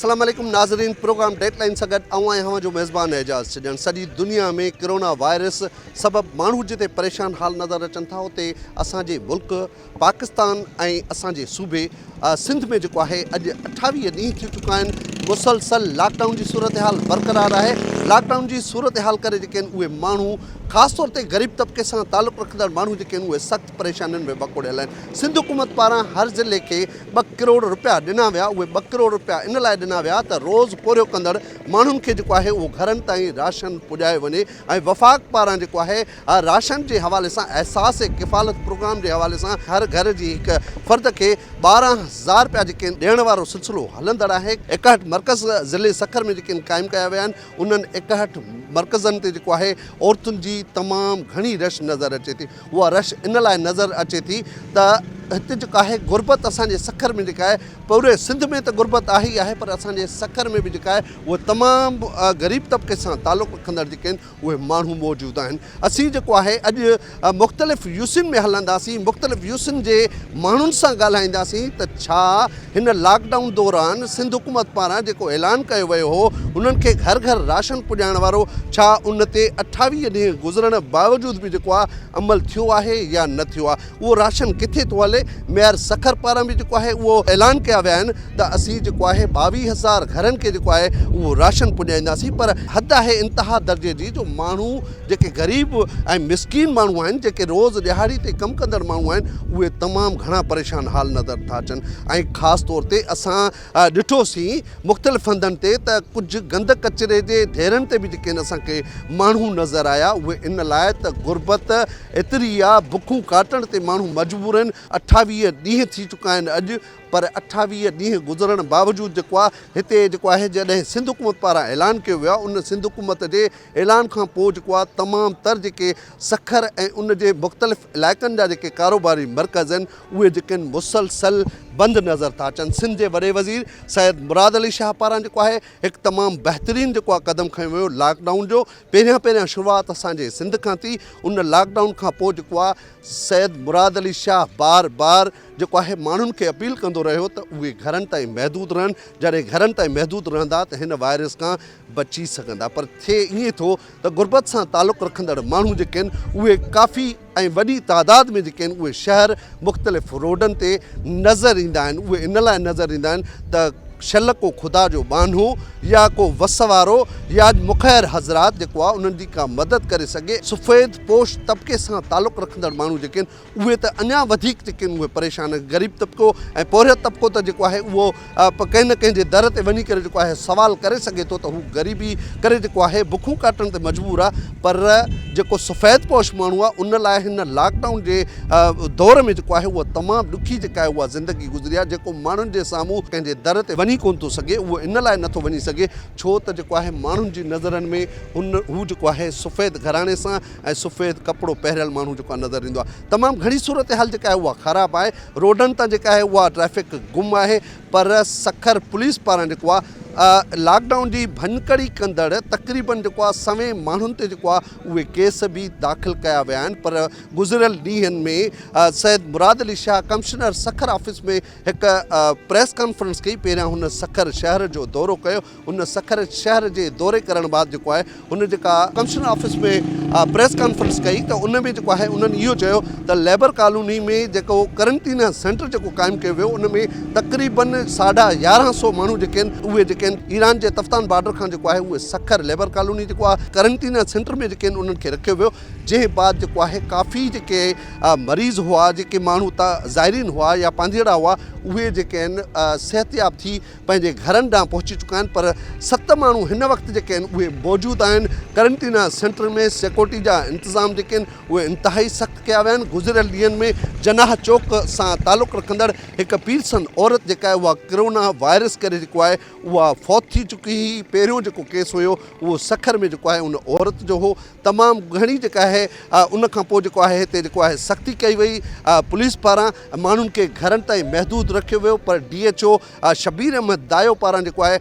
السلام عليڪم ناظرين پروگرام ڊيٽ لائن سان گڏ آئون آهيان اوهان جو ميزبان اعجاز ڇڄڻ سڄي دنيا ۾ ڪرونا وائرس سبب ماڻهو جتي پريشان حال نظر اچن ٿا اتي اسان جي ملڪ پاڪستان ۽ اسان جي صوبي سنڌ ۾ جيڪو آهي اڄ 28 ڏينهن ٿي چڪا آهن مسلسل لاڪ ڊائون جي صورتحال برقرار آهي لاڪ ڊائون جي صورتحال ڪري جيڪي آهن اهي ماڻهو خاص طور تي غريب طبقي سان تعلق رکندڙ ماڻهو جيڪي آهن اهي سخت پريشانين ۾ وڪوڙيل آهن سنڌ حڪومت پاران هر ضلعي کي ٻه ڪروڙ رپيا ڏنا ويا اهي ٻه ڪروڙ رپيا ان لاء ڏنا ويا ته روز پورهيو ڪندڙ ماڻهن کي جيڪو آهي اهو گهرن تائين راشن پڄايو وڃي ۽ وفاق پاران جيڪو آهي راشن جي حوالي سان احساس ڪفالت پروگرام جي حوالي سان هر گهر جي هڪ فرد کي 12 هزار رپيا جيڪي ڏيڻ وارو سلسلو هلندڙ آهي. 61 مرڪز ضلعي سکر ۾ جيڪي قائم ڪيا ويا آهن انهن 61 مرڪزن تي جيڪو آهي عورتن جي تمام گهڻي رش نظر اچي ٿي اها رش ان لاء نظر اچي ٿي ته هتي جيڪا آهي غربت اسان جي سکر ۾ جيڪا آهي پوري سنڌ ۾ ته غربت آهي ئي آهي پر اسان جي سکر ۾ به جيڪا آهي اهي تمام غريب طبقي سان تعلق رکندڙ جيڪي آهن اهي ماڻهو موجود آهن. اسين جيڪو آهي اڄ مختلف يوسين ۾ هلنداسين، مختلف يوسين جي ماڻهن سان ڳالهائينداسين ته ڇا هن لاڪ ڊائون دوران سنڌ حڪومت پاران جيڪو اعلان ڪيو ويو هو انهن کي گهر گهر راشن پڄائڻ وارو ڇا ان تي 28 ڏينهن گذرڻ باوجود به جيڪو آهي عمل ٿيو آهي يا نه ٿيو آهي اهو راشن ڪٿي ٿو هلي ميئر سکر پاران به جيڪو آهي اهو اعلان ڪيا ويا آهن ته اسين جيڪو آهي 22 هزار گهرن کي جيڪو آهي اهو راشن پڄائينداسين پر حد آهي انتها درجي جي جو ماڻهو جيڪي غريب ۽ مسڪين ماڻهو آهن جيڪي روز ڏهاڙي تي ڪم ڪندڙ ماڻهو آهن اهي تمام گهڻا پريشان حال نظر ٿا اچن ۽ خاص طور تي اسان ڏٺوسين مختلف هنڌن تي ته ڪجهه گند ڪچري جي ڍيرن تي به جيڪي اسان کي ماڻهو نظر آيا اهي ان لاء ته غربت ايتري آ بکون ڪاٽڻ تي ماڻهو مجبور آهن 28 ڏينهن ٿي چڪا آهن اڄ پر 28 ڏينهن گذرڻ باوجود جيڪو آ هتي جيڪو آهي جڏهن سنڌ حڪومت پاران اعلان ڪيو ويو آ ان سنڌ حڪومت جي اعلان کان پوء جيڪو آ تمام تر جيڪي سکر ۽ ان جي مختلف علائقن جا جيڪي ڪاروباري مرڪز آهن اهي جيڪي آهن مسلسل بند نظر ٿا اچن. سنڌ جي وڏي وزير سيد مراد علي شاهه پاران جيڪو آهي هڪ تمام بهترين جيڪو آهي قدم کنيو ويو لاڪ ڊائون جو پهريان پهريان شروعات اسان جي سنڌ کان ٿي ان لاڪ ڊائون کان پوء جيڪو آهي سيد مراد علي شاهه بار بار جيڪو آهي ماڻهن کي اپيل ڪندو رهيو ته اهي گهرن تائين محدود رهن جڏهن گهرن تائين محدود رهندا ته هن وائرس کان بچي سگهندا پر ٿئي ائين ٿو ته غربت سان تعلق رکندڙ ماڻهو جيڪي آهن اهي ڪافي ۽ وڏي تعداد ۾ جيڪي آهن اهي شهر مختلف روڊن تي نظر ايندا آهن اهي ان لاء نظر ايندا آهن ته شل ڪو خدا جو ٻانهو يا ڪو وس وارو يا مخير حضرات جيڪو آهي انهن جي ڪا مدد ڪري سگهي. سفيد پوش طبقي سان تعلق رکندڙ ماڻهو جيڪي آهن اهي ته اڃا وڌيڪ جيڪي آهن اهي پريشان آهن. غريب طبقو ۽ پورهيت طبقو ته جيڪو آهي اهو ڪنهن نه ڪنهن جي در تي وڃي ڪري جيڪو آهي سوال ڪري سگهي ٿو ته هو غريبي ڪري جيڪو آهي بکون ڪاٽڻ تي مجبور آهي پر جيڪو سفيد پوش ماڻهو آهي ان لاء هن لاڪ ڊائون جي دور ۾ جيڪو آهي اها تمام ڏکي جيڪا آهي اها زندگي گذري آهي جيڪو ماڻهن جي سامهون ڪنهن جي در تي وڃي ڪونه ٿو سگهي اهو ان لاء نٿو وڃي سگهي ڇو ته جيڪو آهي ماڻهن جي نظرن ۾ هن هو جيڪو آهي سفيد گهراڻي سان ۽ سفيد ڪپڙو پهريل ماڻهو جيڪو آهي نظر ايندو آهي تمام گهڻي صورتحال جيڪا آهي اها خراب آهي روڊن تان جيڪا آهي اها ٽريفڪ گم آهي پر سکر پوليس پاران جيڪو آهي لاڪ ڊائون جي ڀڃڪڙي ڪندڙ تقريبن جيڪو آهي سوين ماڻهن تي جيڪو آهي اهي ڪيس به داخل ڪيا ويا آهن پر گذريل ڏينهن ۾ سيد مراد علي شاهه ڪمشنر سکر آفيس ۾ هڪ پريس ڪانفرنس ڪئي پهريان هن سکر شهر جو دورو ڪيو هن سکر شهر جي دوري ڪرڻ بعد جيڪو آهي هن جيڪا ڪمشنر آفيس ۾ پريس ڪانفرنس ڪئي ته ان ۾ جيڪو آهي انهن اهو چيو ته ليبر ڪالوني ۾ جيڪو قرنطينه سينٽر جيڪو قائم ڪيو ويو ان ۾ تقريبن ساڍا يارهن سو ماڻهو جيڪي آهن اهي جيڪي آهن ايران جي تفتان بارڊر کان جيڪو آهي اهي سکر ليبر ڪالوني جيڪو آهي قرنطينه سينٽر ۾ جيڪي آهن انهن کي رکيو ويو جنهن بعد جيڪو آهي ڪافي جيڪي مريض هئا جيڪي ماڻهو ته زائرين هئا يا پانڌيئڙا هئا اهي جيڪي آهن صحتياب ٿي پنهنجي گهرن ڏانهن پهچي چڪا آهن پر ست ماڻهو هن وقت جيڪي آهن اهي موجود آهن قرنطينه سينٽر ۾ سيڪيورٽي جا انتظام جيڪي آهن اهي انتهائي سخت ڪيا ويا آهن گذريل ڏينهن ۾ جناح چوڪ سان تعلق رکندڙ هڪ پيرسن عورت جيڪا آهي اها ڪرونا وائرس ڪري جيڪو آهي اها فوت ٿي چڪي هئي پهريون جيڪو ڪيس هيو اهو سکر ۾ جيڪو آهي ان عورت جو هو تمام گهڻي جيڪا آهي ان کان پوء جيڪو آهي هتي جيڪو آهي سختي ڪئي وئي پوليس پاران ماڻهن کي گهرن تائين محدود رکيو ويو پر D H O Shabbir Ahmed Dayo پاران جيڪو آهي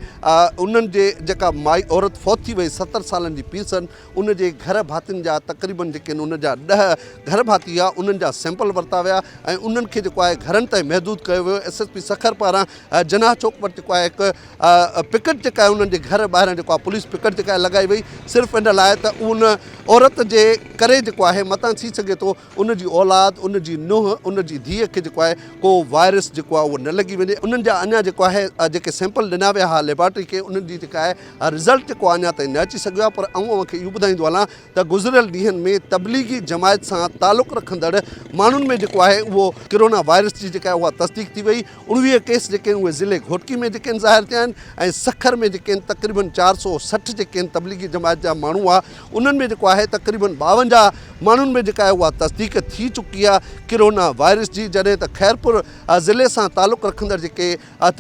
انهن جي جيڪا مائي عورت فوت ٿي وئي 70 سالن جي پيرسن ان جي گهر ڀاتين جا تقريبن جيڪي ان جا 10 گهر ڀاتي هئا انهن جا سيمپل ورتا ويا. ويا ۽ انهن کي جيڪو آهي گهرن تائين محدود ڪيو ويو. ايس ايس پي سکر پاران جناح چوڪ وٽ جيڪو آهي هڪ پڪٽ جيڪا آهي انهن جي گهر ٻاهران جيڪو آهي پوليس پڪٽ جيڪا آهي لڳائي وئي صرف ان لاء ته ان عورت جي ڪري جيڪو آهي متان ٿي سگهي ٿو ان جي اولاد ان جي نونهن ان جي ڌيء کي جيڪو آهي ڪو وائرس جيڪو آهي اهو نه لڳي وڃي. انهن جا اڃا جيڪو آهي جيڪي سيمپل ڏنا ويا هئا ليبارٽري کي انهن جي جيڪا آهي رزلٽ جيڪو آهي اڃا تائين نه اچي سگهيو آهي پر آئون اوهان کي اهو ٻڌائيندو هلان ته گذريل ڏينهن ۾ تبليغي جماعت سان تعلق رکندڙ ماڻهن ۾ جيڪو آهي اهو ڪرونا وائرس جي جيڪا آهي اها تصديق ٿي وئي. 19 ڪيس جيڪي آهن اهي ضلعي گهوٽڪي ۾ جيڪي آهن ظاهر ٿيا آهن ۽ سکر ۾ جيڪي آهن تقريبن 460 جيڪي آهن تبليغي جماعت جا ماڻهو هئا انهن ۾ جيڪو آهي تقريبن 52 ماڻهن ۾ جيڪا آهي اها تصديق ٿي چڪي آهي ڪرونا وائرس جي. جڏهن ته خيرپور ضلعي سان تعلق رکندڙ جيڪي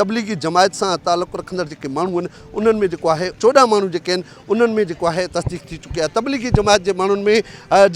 تبليغي جماعت سان تعلق رکندڙ جيڪي ماڻهو آهن انهن ۾ جيڪو آهي 14 ماڻهو جيڪي آهن انهن ۾ جيڪو آهي تصديق ٿي چڪي آهي. تبليغي جماعت جي ماڻهن ۾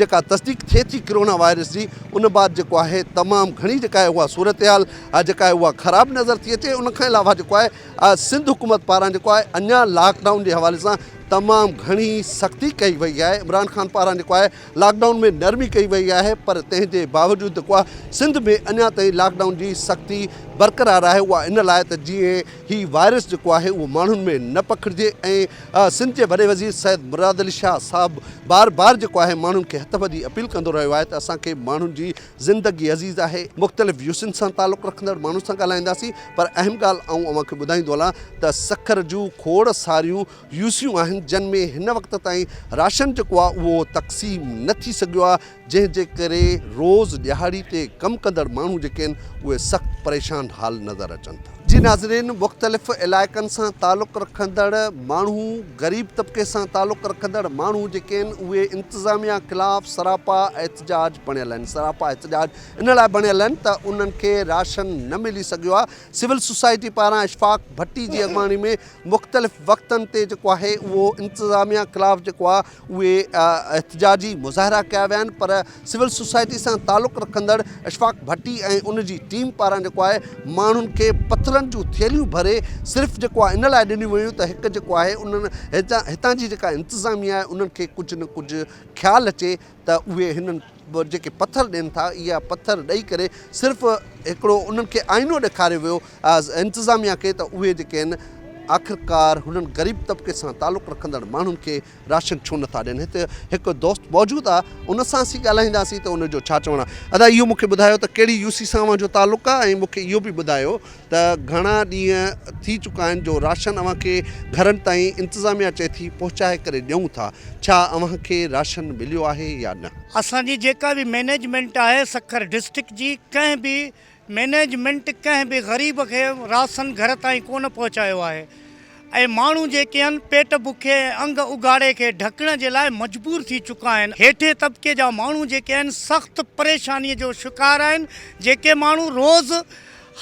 جيڪا تصديق ٿئي ٿي ڪرونا وائرس جي ان بعد جيڪو آهي تمام گهڻي جيڪا آهي اها صورتحال جيڪا آهي اها خراب نظر ٿي اچي. ان کان علاوه جيڪو آهي سنڌ حڪومت پاران جيڪو آهي اڃا لاڪ ڊائون جي حوالي سان تمام گهڻي سختي ڪئي وئي آهي. عمران خان پاران جيڪو آهي لاڪ ڊائون ۾ نرمي ڪئي وئي آهي پر تنهن جي باوجود جيڪو آهي سنڌ ۾ اڃا تائين لاڪ ڊائون جي سختي برقرار آهي اها ان لاء ته جيئن هي وائرس جيڪو آهي اهو ماڻهن ۾ نه پکڙجي ۽ سنڌ جي وڏي وزير سيد مراد علي شاهه صاحب بار بار جيڪو آهي ماڻهن کي هٿ ٻڌي اپيل ڪندو رهيو آهي ته اسان کي ماڻهن جي زندگي عزيز آهي. مختلف يوسين سان تعلق رکندڙ ماڻهن سان ڳالهائينداسين پر اهم ڳالهه آئون اوهان کي ٻڌائيندو هلان ته سکر جون کوڙ ساريون يوسيون آهن جن ۾ هن وقت تائين راشن جيڪو آهي اهو تقسيم نه ٿي سگهيو آهي جنهن جي ڪري روز ڏهاڙي تي ڪم ڪندڙ ماڻهو جيڪي آهن اهي سخت پريشان حال نظر اچن ٿا. جي ناظرين مختلف علائقن سان تعلق رکندڙ ماڻهو غريب طبقي سان تعلق رکندڙ ماڻهو جيڪي آهن اهي انتظاميا خلاف سراپا احتجاج بڻيل آهن سراپا احتجاج ان لاء بڻيل آهن ته انهن کي راشن نه ملي سگهيو آهي سول سوسائٽي پاران اشفاق ڀٽي جي اڳواڻي ۾ مختلف وقتن تي جيڪو آهي اهو انتظاميا خلاف جيڪو آهي اهي احتجاجي مظاهرا ڪيا ويا آهن پر سول سوسائٽي سان تعلق رکندڙ اشفاق ڀٽي ۽ ان جي ٽيم پاران جيڪو آهي ماڻهن کي پٿرن جون ٿيلهيون ڀري صرف جيڪو آهي ان لاء ڏنيون ويون ته هڪ جيڪو آهي انهن هتان جي جيڪا انتظاميا آهي انهن کي ڪجهه نه ڪجهه خيال اچي ته اهي هنن جيڪي پٿر ڏين ٿا اها پٿر ڏئي ڪري صرف هڪڙو انهن کي آئينو ڏيکاريو ويو انتظاميا کي ته اهي جيڪي آهن آخرڪار هنن غريب طبقي سان تعلق رکندڙ ماڻهن کي راشن ڇو نٿا ڏين. هت هڪ دوست موجود آ ان سان اسين ڳالهائينداسين ته ان جو ڇا چوڻ آ. ادا اهو مونکي ٻڌايو ته ڪهڙي يو سي سان اوهان جو تعلق آ ۽ مونکي اهو به ٻڌايو ته گهڻا ڏينهن ٿي چڪا آهن جو راشن اوهان کي گهرن تائين انتظاميا چئي ٿي پهچائي ڪري ڏيون ٿا ڇا اوهان کي راشن مليو آهي يا نه؟ اسان جي جيڪا به مئنيجمينٽ آهي سکر ڊسٽرڪٽ جي ڪنهن به مئنيجمينٽ ڪنهن به غريب کي راشن گهر تائين ڪونه پهچايو آهي ۽ ماڻهو جيڪي آهن پيٽ بکي ۽ انگ اگهاڙي کي ڍڪڻ جي لاء مجبور ٿي چڪا آهن. هيٺين طبقي جا ماڻهو جيڪي آهن سخت پريشاني جو شڪار آهن جيڪي ماڻهو روز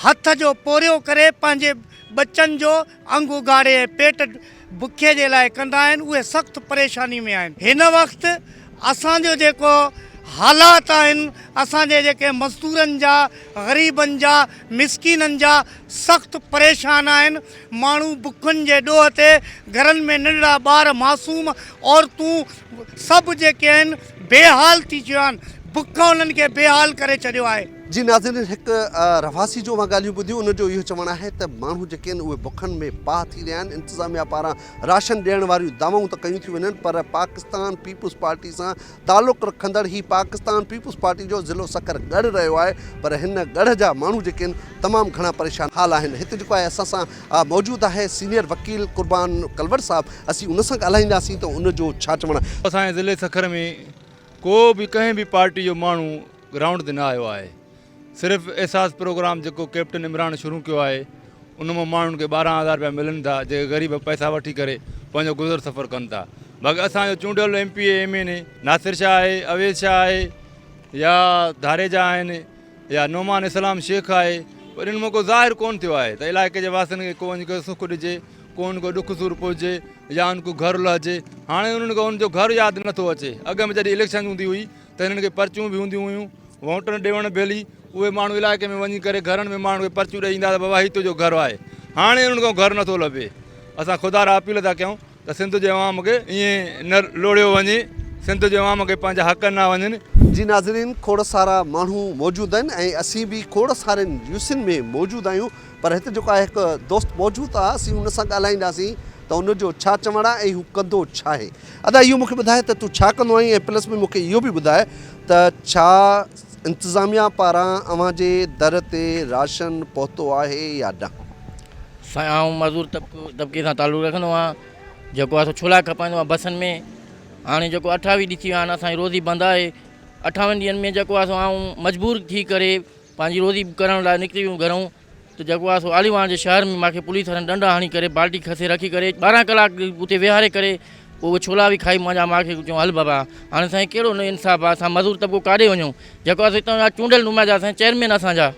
هٿ جو پورهيو ڪري پنهنجي ٻچن جو انگ اگهاڙي ۽ پيٽ بکي جي لاء ڪندا آهن اهي سخت پريشاني ۾ آهن. هن وقت اسان جو جيڪو حالات آهن اسان جي جيڪي مزدورن جا غريبن جا مسڪينن جا سخت پريشان آهن ماڻهو بکن جي ڏوهه تي گهرن ۾ ننڍڙا ٻار معصوم عورتون سڀ جيڪي آهن بي حال ٿي چيا آهن بک انهن کي بي حال ڪري ڇڏيو آهي. جي ناظرين هڪ رهواسي جو اوهان ڳالهيون ٻڌيون ان جو اهو چوڻ آهي ته ماڻهو جيڪي آهن اهي بکن ۾ پاهه ٿي رهيا آهن انتظاميا پاران راشن ڏيڻ واريون دعوائون ته ڪيون ٿيون وڃن پر پاڪستان پيپلز پارٽي سان تعلق رکندڙ هي پاڪستان پيپلز پارٽي جو ضلعو سکر ڳڙهه رهيو آهي پر هن ڳڙهه جا ماڻهو جيڪي آهن تمام گهڻا پريشان حال آهن هت جيڪو آهي اسان سان موجود آهي سينيئر وڪيل قربان ڪلوڙ صاحب اسين ان سان ڳالهائينداسين ته ان جو ڇا چوڻ آهي. اسان جي ضلعي سکر ۾ ڪو به ڪنهن به پارٽي جو ماڻهو گرائونڊ تي نه آيو آهي صرف احساس پروگرام جيڪو ڪيپٽن عمران شروع ڪيو آهي ان مان ماڻهن کي 12 هزار رپيا ملن ٿا جيڪي غريب پئسا وٺي ڪري پنهنجو گذر سفر ڪن ٿا باقي اسان جو چونڊيل M P A M N A Nasir Shah آهي اويس شاهه آهي يا ڌاريجا آهن يا نعمان اسلام شيخ آهي پر انهن مان ڪو ظاهر ڪون ٿيو آهي ته علائقي جي واسين کي ڪو وڃي ڪو سک ڏجي ڪو ان کو ڏک سور پهچي يا ان کو گهر لهجي هاڻي انهن کي ان جو گهر ياد نٿو اچي اڳ ۾ جڏهن اليڪشن هوندي هئي ته هنن کي پرچيون به هونديون هيون ووٽن ڏيوڻ ڀيلي اهي ماڻهو علائقي ۾ وڃي ڪري گهرن ۾ ماڻهن کي پرچيون ڏئي ايندا ته بابا هي تنهنجو گهر آهي هاڻي انهن کان گهر نٿو لڀي اسان خدا را اپيل ٿا ڪيون ته سنڌ جي عوام کي ائين نه لوڙهيو وڃي سنڌ جي عوام کي پنهنجا حق نه وڃن. جي ناظرين کوڙ سارا ماڻهو موجود آهن ۽ اسين به کوڙ سارين يوسين ۾ موجود آهيون پر هت جيڪو آهي هڪ دوست موجود آهي اسين ان سان ڳالهائينداسين ته ان جو ڇا چوڻ آهي ۽ هو ڪندو ڇا آهي. ادا اهو مونکي ٻڌاء ته تون ڇا ڪندو آهين ۽ پلس ۾ مونکي اهو به ٻڌاء ته ڇا انتظاميا پاران اوهان جي در تي راشن پهتو آهي يا نه؟ سائين آئون مزور طبقي سان تعلق رکندو آهيان جيڪو آهي سو ڇولا کپائيندو آهيان بسن ۾ هاڻي جيڪو اٺاويهه ڏينهن ٿي ويا آهن اسان جي روزي بند آهي اٺاويهن ڏينهن ۾ جيڪو آهي سو آئون مجبور ٿي ڪري پنهنجي روزي ڪرڻ لاء نڪري ويم گهرئون ته جيڪو آهي سو عالي واهڻ جي شهر ۾ مانکي پوليس وارن ڏنڊا هڻي ڪري بالٽي کسي رکي ڪري 12 ڪلاڪ اتي ويهاري ڪري پوء اهي ڇولا به کائي منهنجا مانکي چيو هل بابا هاڻي سائين ڪهڙو نه انصاف آهي اسان مزور طبقو ڪاڏي وڃون جيڪو آهي سو هتان جا چونڊيل نمائندا سائين چيئرمين اسان جا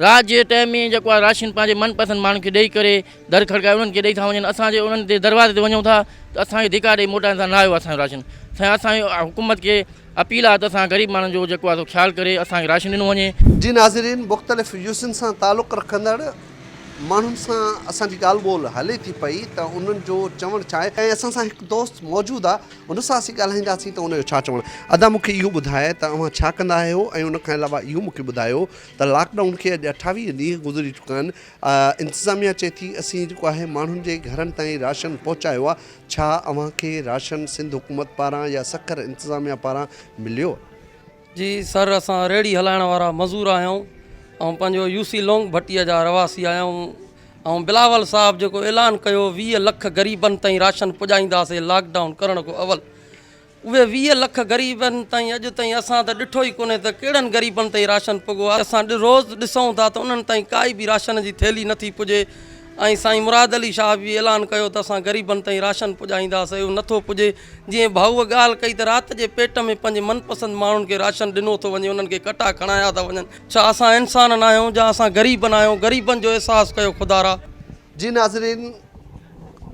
رات جي ٽائيم ۾ جيڪو آهي راشن پنهنجي من پسند ماڻهن کي ڏئي ڪري در کڙڪائي انهن کي ڏئي ٿا وڃن اسان جي انهن جي دروازي تي وڃون ٿا ته اسان کي ڌڪا ڏئي موٽائن ٿا نه آيو اسان جو راشن سائين اسان جي حڪومت کي اپيل آهي ته اسان غريب ماڻهن جو جيڪو آهي سو خيال ڪري اسان کي راشن ڏنو وڃي. جي ناظرين مختلف يوسين سان تعلق رکندڙ ماڻهن سان اسان جي ڳالهه ٻولهه هلي ٿي پئي ته انهن جو چوڻ ڇا آهي ۽ اسان سان هڪ دوست موجود آهي ان سان اسين ڳالهائينداسين ته ان جو ڇا چوڻ آهي ادا مون کي اهو ٻڌاء ته اوهان ڇا ڪندا آهيو ۽ ان کان علاوه اهو مون کي ٻڌايو ته لاڪ ڊائون کي اڄ 28 ڏينهن گذري چڪا آهن انتظاميا چئي ٿي اسين جيڪو آهي ماڻهن جي گهرن تائين راشن پهچايو آهي ڇا اوهان کي راشن سنڌ حڪومت پاران يا سکر انتظاميا پاران مليو؟ جي سر اسان ريڙهي هلائڻ وارا مزور آهيون ۽ پنهنجو يو سي لونگ ڀٽي جا رهواسي آهيون ۽ بلاول صاحب جيڪو اعلان ڪيو 20 لک غريبن تائين راشن پڄائينداسي لاڪ ڊائون ڪرڻ کان اول اهي 20 لک غريبن تائين اڄ تائين اسان ته ڏٺو ئي ڪونهي ته ڪهڙن غريبن تائين راشن پڳو آهي اسان روز ڏسون ٿا ته انهن تائين ڪائي به راشن جي ٿيلهي نٿي پڄي ۽ سائين مراد علي شاهه به اعلان ڪيو ته اسان غريبن تائين راشن پڄائينداسين اهو نٿو پڄي جيئن ڀائوء ڳالهه ڪئي ته رات جي پيٽ ۾ پنهنجي من پسند ماڻهن کي راشن ڏنو ٿو وڃي انهن کي ڪٽا کڻايا ٿا وڃن ڇا اسان انسان ناهيون جا اسان غريب ناهيون غريبن جو احساس ڪيو خدارا. جي ناظرين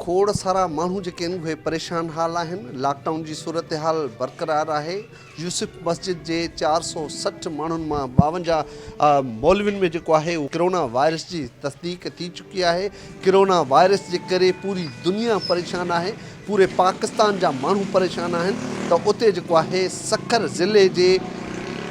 کوڙ سارا ماڻهو جيڪي آهن اهي پريشان حال آهن لاڪ ڊائون جي صورتحال برقرار آهي يوسف مسجد جي 460 ماڻهن مان 52 مولوين ۾ جيڪو آهي اهو ڪرونا وائرس جي تصديق ٿي چڪي آهي ڪرونا وائرس جي ڪري پوري دنيا پريشان آهي پوري پاڪستان جا ماڻهو پريشان آهن ته اتي جيڪو آهي سکر ضلعي جي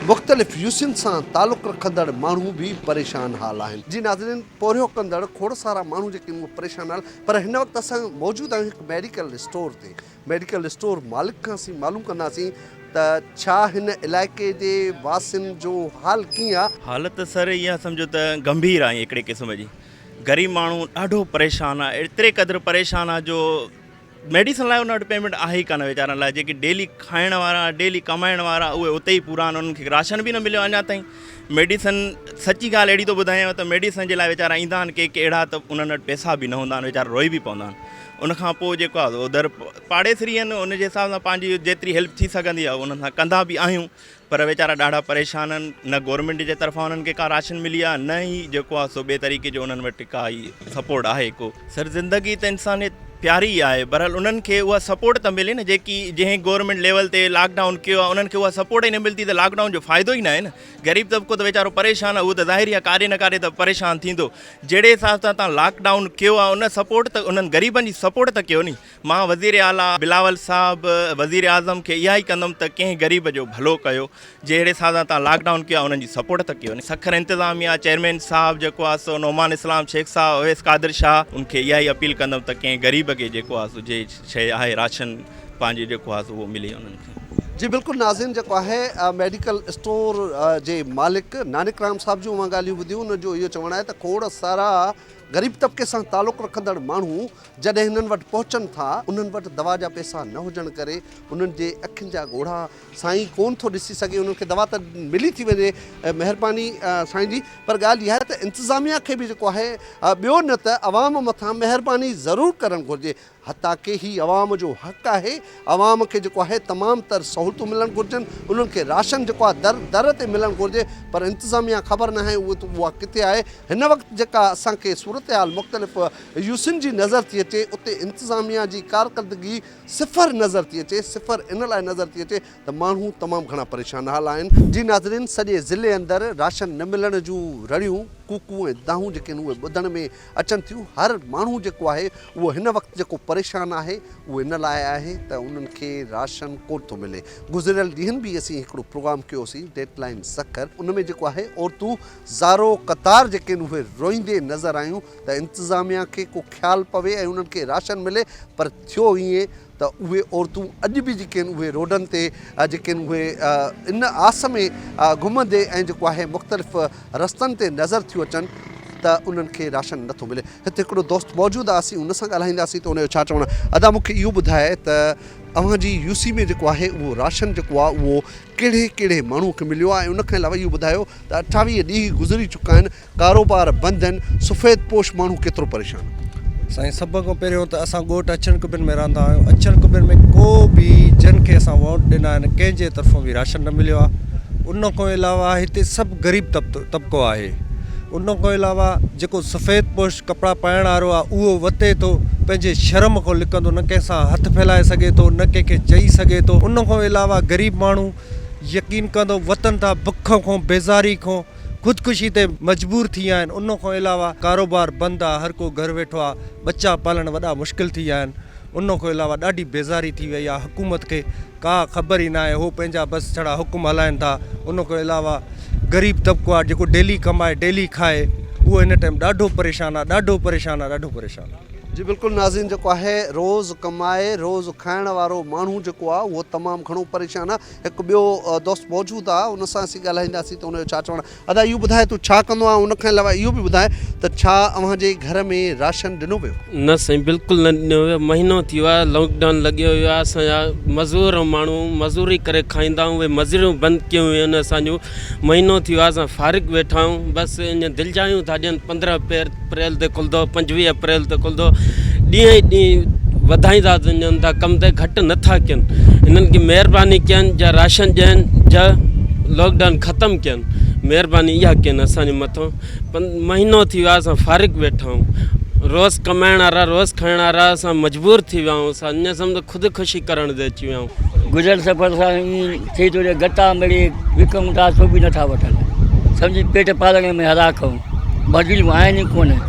مختلف يوسين سان تعلق رکندڙ ماڻهو به پريشان حال آهن. جي ناظرين پورهيو ڪندڙ کوڙ سارا ماڻهو جيڪي آهن اهي پريشان حال پر هن وقت اسان موجود آهيون هڪ ميڊيڪل اسٽور تي ميڊيڪل اسٽور مالڪ کان اسين معلوم ڪنداسين ته ڇا هن علائقي جي واسين جو حال ڪيئن آ؟ حالت سر اها سمجهو ته گنڀير آهي هڪڙي قسم جي غريب ماڻهو ڏاڍو پريشان آ ايتري قدر پريشان آ جو ميڊيسن لاء ان وٽ پيمينٽ آهي ئي ڪانه ويچارن لاء جيڪي ڊيلي کائڻ وارا ڊيلي ڪمائڻ وارا اهي اتي ئي پورا آهن انهن کي راشن به نه مليو اڃا تائين ميڊيسن سچي ڳالهه اهڙي ٿو ٻڌايانو ته ميڊيسن جي لاء ويچارا ايندا آهن ڪي ڪي اهڙا ته انهن وٽ پئسا به نه هوندا آهن ويچارا روئي به پوندا آهن ان کان پوء جيڪو آهي سو در پاڙيسري آهن ان جي حساب سان پنهنجي جيتري هيلپ ٿي سگهندي آهي انهن سان ڪندا به آهيون پر ويچارا ڏاڍا پريشان آهن نه گورنمينٽ جي طرفان انهن کي ڪا راشن ملي آهي نه ئي جيڪو آهي سو ٻئي طريقي جو انهن وٽ ڪا ئي سپورٽ آهي ڪو. سر زندگي ته انسانيت پياري آهي بهرحال انهن کي اها سپورٽ ته ملي نه جيڪي جنهن گورنمينٽ ليول تي لاڪ ڊائون ڪيو آهي انهن کي اها سپورٽ ئي نه ملتي ته لاڪ ڊائون جو فائدو ئي ناهي نه غريب طبقو ته ويچارو پريشان آهي اهو ته ظاهري آهي ڪاڏي نه ڪاڏي ته پريشان ٿيندو جهڙي حساب سان تان لاڪ ڊائون ڪيو آهي ان سپورٽ ته انهن غريبن جي سپورٽ ته ڪيو ني مان وزير اعليٰ بلاول صاحب وزير اعظم کي اها ئي ڪندم ته ڪنهن غريب جو ڀلو ڪيو جهڙي حساب سان تان لاڪ ڊائون ڪيو آهي انهن جي سپورٽ ته ڪيو ني سکر انتظاميا چيئرمين صاحب جيڪو آهي سو نعمان اسلام شيخ صاحب اويس قادر شاهه ان کي اها ئي اپيل ڪندم ته ڪنهن غريب کي جيڪو آهي سو جي شيء آهي راشن پنهنجي جيڪو آهي سو اهو ملي انهن کي. جي بلڪل ناظرين جيڪو آهي ميڊيڪل اسٽور جي مالڪ نانڪ رام صاحب جون اوهان ڳالهيون ٻڌيون ان جو اهو چوڻ آهي ته کوڙ سارا غريب طبقي سان تعلق رکندڙ ماڻهو جڏهن هنن وٽ پهچن ٿا انهن وٽ دوا جا پئسا نه هجڻ ڪري انهن جي اکين جا ڳوڙها سائين ڪون ٿو ڏسي سگهي انهن کي دوا ته ملي ٿي وڃي مهرباني سائين جي پر ڳالهه اها آهي ته انتظاميا کي به جيڪو آهي ٻيو نه ته عوام مٿان مهرباني ضرور ڪرڻ گهرجي حتيٰ ڪه هي عوام جو حق آهي، عوام کي جيڪو آهي تمام تر سهولتون ملڻ گهرجن، انهن کي راشن جيڪو آهي در در تي ملڻ گهرجي پر انتظاميا خبر ناهي اهي ته اها ڪٿي آهي، هن وقت جيڪا اسان کي صورتحال مختلف يوسين جي نظر ٿي اچي اتي انتظاميا جي ڪارڪردگي صفر نظر ٿي اچي، صفر ان لاء نظر ٿي اچي ته ماڻهو تمام گهڻا پريشان حال آهن. جي ناظرين سڄي ضلعي اندر راشن نه ملڻ جون رڙيون، ڪوڪون ۽ دانهون جيڪي آهن اهي ٻڌڻ ۾ اچن ٿيون، هر ماڻهو جيڪو آهي اهو هن وقت جيڪو پريشان. پريشان آهي اهو ان لاء آهي ته انهن کي راشن ڪونه ٿو ملي. گذريل ڏينهن به اسين هڪڙو پروگرام ڪيوسين ڊيٽ لائين سکر ان ۾ جيڪو آهي عورتون زارو قطار جيڪي آهن اهي روئيندي نظر آيون ته انتظاميا کي ڪو خيال پوي ۽ انهن کي راشن ملي پر ٿيو ائين ته اهي عورتون اڄ به جيڪي آهن اهي روڊن تي جيڪي آهن اهي ان آس ۾ گهمندي ۽ جيڪو آهي مختلف رستن تي نظر ٿيون اچن ته انهن کي راشن نٿو ملي. هت هڪڙو دوست موجود آهي اسين ان سان ڳالهائينداسين ته ان جو ڇا چوڻ آهي. ادا مون کي اهو ٻڌاء ته اوهان جي يو سي ۾ جيڪو آهي اهو راشن جيڪو آهي اهو ڪهڙي ڪهڙي ماڻهو کي مليو آهي ۽ ان کان علاوه اهو ٻڌايو ته 28 ڏينهن گذري چڪا آهن ڪاروبار بند آهن، سفيد پوش ماڻهو ڪيترو پريشان آهن. سائين سڀ کان پهريون ته اسان ڳوٺ اڇن قبين ۾ رهندا آهيون اڇن قبين ۾ ڪو به جن کي اسان ووٽ ڏنا آهن ڪنهن جي طرفون به راشن نه مليو آهي ان کان علاوه هتي سڀ غريب طبقو آهي ان کان علاوه جيڪو سفيد پوش ڪپڙا پائڻ وارو آهي اهو وتي ٿو پنهنجي شرم کان لڪندو نه ڪنهن سان هٿ ڦهلائي سگهي ٿو نه ڪنهن کي چئي سگهي ٿو ان کان علاوه غريب ماڻهو يقين ڪندو وتن ٿا بک کان بيزاري کان خودڪشي تي مجبور ٿي ويا آهن ان کان علاوه ڪاروبار بند آ هر ڪو گهر ويٺو آ ٻچا پالڻ وڏا مشڪل ٿي ويا آهن ان کان علاوه ڏاڍي بيزاري ٿي وئي آ حڪومت کي ڪا خبر ئي ناهي هو پنهنجا بس ڇڙا حڪم هلائن ٿا ان کان علاوه غريب طبقو آ جيڪو ڊيلي ڪمائي ڊيلي کائي اهو هن ٽائيم ڏاڍو پريشان آ ڏاڍو پريشان آ ڏاڍو پريشان آ. جي بلڪل ناظرين جيڪو آهي روز ڪمائي روز کائڻ وارو ماڻهو جيڪو آ اهو تمام گهڻو پريشان آ هڪ ٻيو دوست موجود آ ان سان اسين ڳالهائينداسين ته ان جو ڇا چوڻ آ. ادا اهو ٻڌاء تون ڇا ڪندو آهين ان کان علاوه اهو به ٻڌاء ته ڇا اوهان جي گهر ۾ راشن ڏنو ويو؟ نه سائين بلڪل نه ڏنو ويو مهينو ٿي ويو آهي لاڪ ڊائون لڳيو ويو آهي اسان جا مزور ماڻهو مزوري ڪري کائيندا آهيون اهي مزوريون بند ڪيون ويون آهن اسان جون مهينو ٿي ويو آهي اسان فارغ ويٺا آهيون بس ائين دلجايون ٿا ڏين 15 اپريل تي کلندو 25 اپريل تي کلندو ڏينهن ئي ڏينهن وڌائيندا وڃن ٿا ڪم ته گهٽ نٿا ڪين هنن کي مهرباني ڪين جا راشن ڏين جا لاڪ ڊائون ختم ڪين مهرباني اها ڪين اسان جي مٿان مهينو ٿي ويو آهي اسان فارغ ويٺا آهيون روز ڪمائڻ وارا روز کائڻ وارا اسان مجبور ٿي ويا آهيون اسان ائين سمجهو خود ڪشي ڪرڻ تي اچي ويا آهيون. گذر سفر سان ائين ٿئي ٿو جو گتا مڙي وڪئون ٿا سو به نٿا وٺن سمجهي پيٽ پالڻ ۾ هلاک آهيون مزدوريون آهن ئي ڪونه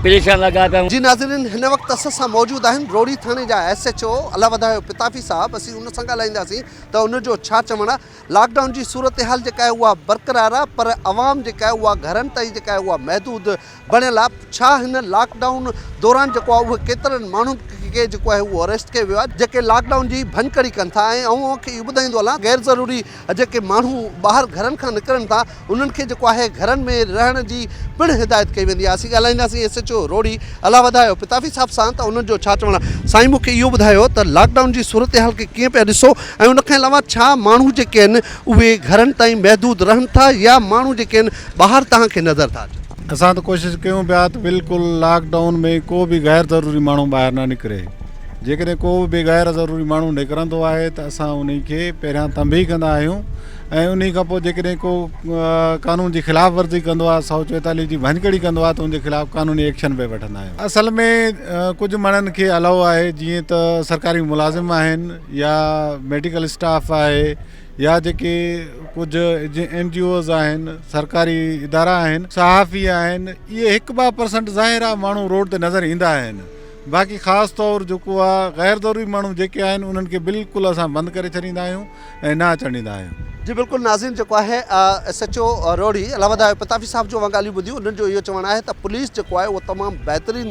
پريشان لڳا پيا آهيون. جي ناظرين هن وقت اسان سان موجود آهن روهڙي ٿاڻي جا ايس ايڇ او الله وڌايو پتافي صاحب اسين ان سان ڳالهائينداسين ته ان جو ڇا چوڻ آهي لاڪ ڊائون جي صورتحال جيڪا آهي اها برقرار آهي پر عوام جيڪا آهي اها گهرن تائين جيڪا آهي اها محدود بڻيل آهي ڇا هن لاڪ ڊائون دوران جيڪو آهي اهي ڪيترن ماڻهن کي جيڪو آهي اهو اريسٽ ڪيو ويو آهي جيڪي لاڪ ڊائون جي ڀڃڪڙي ڪن ٿا ۽ آئون اوهان کي اهو ٻڌائيندو هلان غير ضروري جيڪي ماڻهو ٻاهر گهرن کان نڪرن ٿا انهن کي جيڪو آهي گهرن ۾ رهڻ جي پڻ هدايت ڪئي ويندي آهي اسين ڳالهائينداسين ايس ايڇ او روهڙي الله وڌايو پتافي صاحب سان ته انهن جو ڇا چوڻ آهي سائين مون کي اهو ٻڌايو ته لاڪ ڊائون جي صورتحال کي ڪيئن پيا ڏسو ۽ ان کان علاوه ڇا ماڻهو جيڪي آهن اهي گهرن تائين محدود رهن ٿا يا ماڻهو جيڪي آهن ٻاهر توهان کي نظر ٿا اچن. اسان ته ڪوشش ڪيون پيا ته بلڪل لاڪ ڊائون ۾ ڪو به غير ضروري ماڻهو ٻاهر نه نڪري جيڪڏهن ڪو به غير ضروري ماڻهو نڪرندو آهي ته اسان انهي کي پهريان تنبيهه ڪندا آهيون ۽ انهي کان پوء جيڪڏهن ڪو قانون جي خلاف ورزي ڪندو آهي 144 جي ڀڃڪڙي ڪندو آهي ته ان جي خلاف قانوني ايڪشن به وٺندا آهيون اصل ۾ ڪجهه ماڻهن کي الائو آهي جيئن ته سرڪاري ملازم آهن يا ميڊيڪل اسٽاف آهي يا جيڪي ڪجهه اين جي اوز آهن سرڪاري ادارا آهن صحافي آهن اهي هڪ ٻه پرسنٽ ظاهر آهي ماڻهو روڊ تي نظر ايندا آهن باقي خاص طور جيڪو آهي غير ضروري ماڻهو جيڪي آهن انهن کي بلڪل اسان بند ڪري ڇڏيندا آهيون ۽ نه اچڻ ڏيندا آهيون. جي بلڪل ناظرين جيڪو آهي ايس ايڇ او روهڙي الله وڌايو پتافي صاحب جون اوهان ڳالهيون ٻڌيون انهن جو اهو چوڻ آهي ته پوليس جيڪو آهي اهو تمام بهترين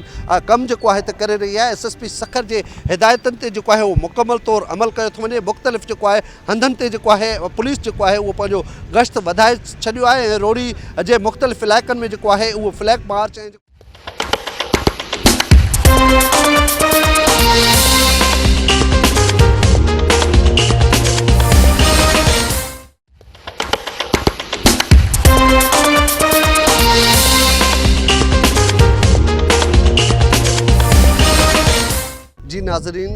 ڪم جيڪو آهي ته ڪري رهي آهي ايس ايس پي سکر جي هدايتن تي جيڪو آهي اهو مڪمل طور عمل ڪيو ٿو وڃي مختلف جيڪو آهي هنڌن تي جيڪو آهي پوليس جيڪو آهي اهو پنهنجو گشت وڌائي ڇڏيو آهي ۽ روهڙي جي مختلف علائقن ۾ جيڪو آهي اهو فليگ مارچ ۽ جي ناظرين